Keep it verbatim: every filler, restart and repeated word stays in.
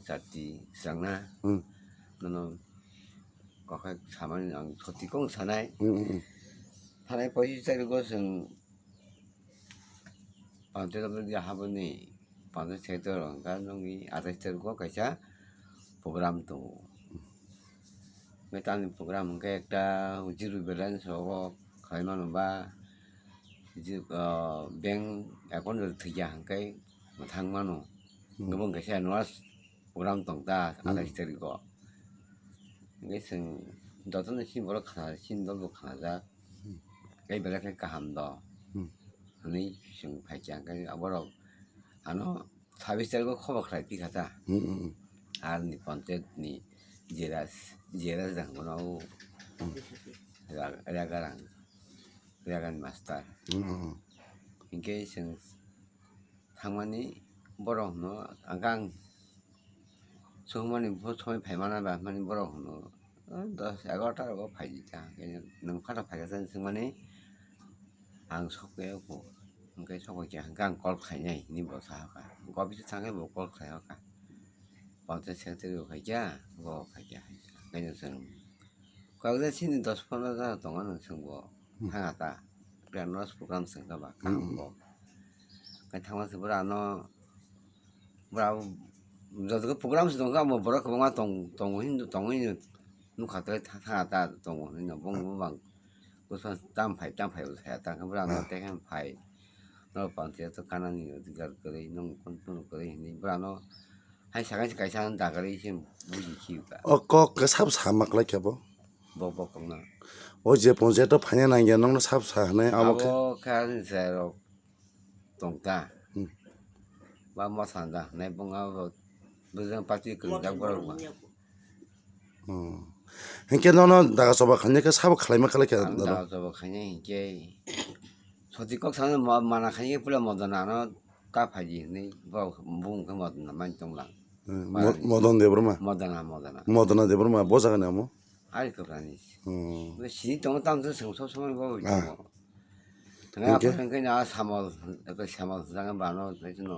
thirty swrangna. Hmm. Nono kokha samani ang soti kong sanai. Hmm, hmm, hmm. Thanai poichi tarik o chwng panchayat office habani panchayat secretary rok hwnkha nungni atais tarik o kaisa program tongo. Hwnkhe tamni program hwnkhe ekta zero balance rogo khlai mano ba, ji-, ah, bank account rok thwikya hwnkhe mwthang mano. Hmm. Hwnkhe bo hwnkhe se annual program tong ta, hmm, atais tarik o. Hwnkhe chwng jotono chini borok khna, chini dol bo khnajak. Hmm. Tei belai khe kaham do. Hmm. Hwnwi chwng phaikha, hwnkhe borok ano sabis tarik o khobo khlai tikha ta. Hmm, hmm, hmm. Aroni panchayat ni J R S, J R S dang bono o. Hmm. Ra-, Ragarang, Ragan master. Hmm, hmm, hmm. Hinkhe chwng thangmani borok no ang khe ang chukmani bo somoi phaimana ba hwnmani borok hwno, "O dos egarota rogo phaidi ta, hwnkhe nwng phano phaikha," swngmani ang sokya kho, hwnkhe sokya hwnkhe ang call khainai hinwi bo sahakha, hwnkhe office o thangkhe bo call khlaijakha, panchayat secretary bo phaikha, bo phaikha, hwnkhe chwng kokjak sini dos pondro jora tongo nwng chwngbo. Hmm. Thanga ta. Pura nos program chwng kha ba, hmm, kaham bo. Khe thangma se pura ano, pura joto khe program se tong kha, amo borok kwbangma tong, tongo hin, tongo hin nukha, tei tha-, thanga ta tongo hin, bong bang bwskango tam phai, tam phai bo saya, ta khe pura ano, ah, tei khe phai. Norok panchayat o kanani adhikar kwrwi, nwng kono kwrwi hinwi pura ano. Hai sakha se kaisa ang dagarwi se buji khiba. O kok khe sabo sama kwlai khe bo? Bo, bo kokno. O je panchayat o phaina nangya nokno sabo sa hwnwi abo khe? Abo khe ani chwrairok tong ta. Hmm. Ba mosa da hwnwi bung abo bwswng party kwrwngjak borok ba. Hmm. Hinkhe nono daga choba khainai khe sabo khlaima kwlai khe ang dalo? Daga choba khainai hinkhe soti kok sana ma-, mana khainai pula modona ano ta phaidi hinwi bo bung khe modona man tonglang. Hmm, Mo-, Modon Debbarma? Modona, Modona. Modona Debbarma, bo jagani amo? Ari kwbrani. Hmm. Bo sini tongo tamo se song sob somoi bo. Ah. Tongo. Tongya. Hinkhe? Aphuru hinkhe na Samol, eko Samol jagani bano, tei chwngno.